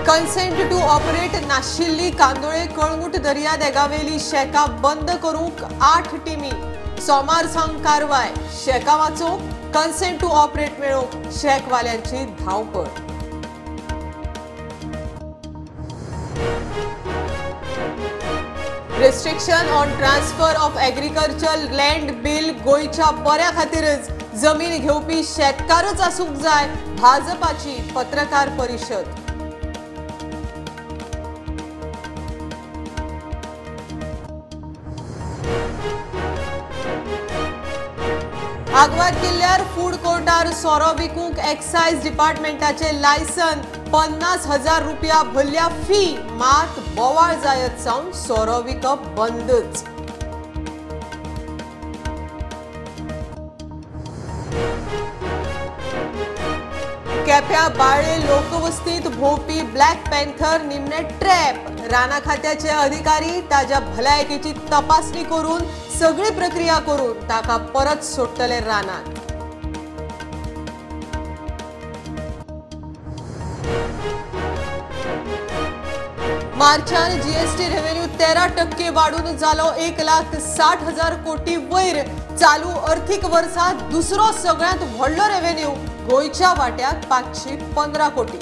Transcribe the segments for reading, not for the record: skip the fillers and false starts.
Consent two operate नाशिल्ली कांदोळे कळंगूट दर्यादेगावेली शेकां बंद करूंक 8 टिमी। सोमार सावन कारवाय। शेकां वाचोवंक कन्सेंट टू ऑपरेट मेळोवंक शेकवाल्यांची धांवपळ। Restriction on transfer of agriculture land bill गोंयच्या बऱ्या खातीरच, जमीन घेवपी शेतकारच आसूंक जाय, भाजपाची पत्रकार परिशद। आगवाद किल्ल्यार फूड कोर्टार सोरो विकूंक एक्सायज डिपार्टमेंटाचे लायसन, 50,000 रुपया भरल्या फी, मात बोवाळ जायत सावन सोरो विकप बंदच। केप्या बाळे लोकवस्तीत भोंवपी ब्लॅक पॅन्थर निमणे ट्रॅप। राना खात्याचे अधिकारी ताज्या भलायकेची तपासणी करून सगळी प्रक्रिया करून ताका परत सोडटले रानात। मार्चान जीएसटी रेव्हेन्यू 13% वाडून जालो 1,60,000 कोटी वयर। चालू अर्थीक वर्सात दुसरो सगळ्यांत व्हडलो रेव्हेन्यू, गोंयच्या वाट्याक 515 कोटी।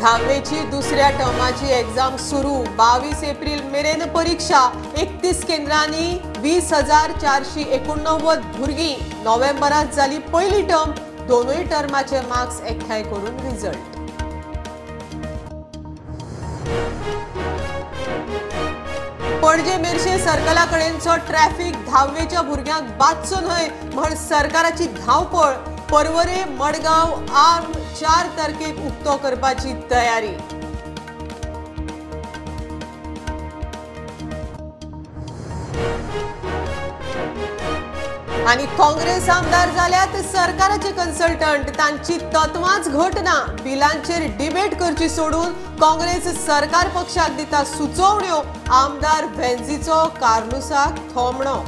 धावेची दुसऱ्या टर्माची एक्झाम सुरू। 22 एप्रिल मेरेन परीक्षा। 31 केंद्रांनी 20,489 भुरगीं। नोव्हेंबरात जाली पयली टर्म। दोनूय टर्माचे मार्क्स एकठांय करून रिझल्ट। पणजे मेरशे सर्कला कडेनचो ट्रॅफिक धावेच्या भुरग्यांक बादचो न्हय म्हण सरकाराची धांवपळ। पर्वरे मडगांव आर्म 4 तारखेक उक्तो करपाची तयारी। आनी काँग्रेस आमदार जाल्यात सरकाराचे कन्सल्टंट, तांची तत्वांच घट ना। बिलांचेर डिबेट करची सोडून काँग्रेस सरकार पक्षाक दिता सुचोवण्यो। आमदार व्हेंझीचो कार्लुसाक थोमणो।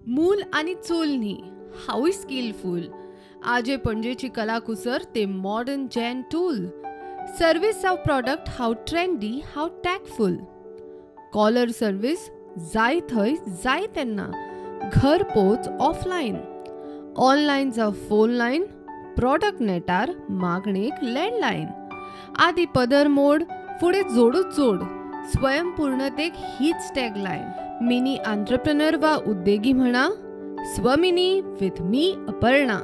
मूल आनी चूल न्ही, हांवूय स्किलफूल। आजे पणजेची कलाकुसर ते मॉडर्न जॅन टूल। सर्विस जावं प्रॉडक्ट हांव ट्रेंडी, हांव टॅकफूल। कॉलर सर्विस जाय थंय जाय तेन्ना, घर पोच ऑफलायन। ऑनलायन जावं फोन लायन, प्रॉडक्ट नेटार मागणेक लँडलायन। आदी पदर मोड, फुडें जोडूच जोड, स्वयंपूर्णतेक हीच टॅगलायन। मिनी आंत्रप्रनर वा उद्देगी म्हणा, स्वमिनी विथ मी अपर्णा।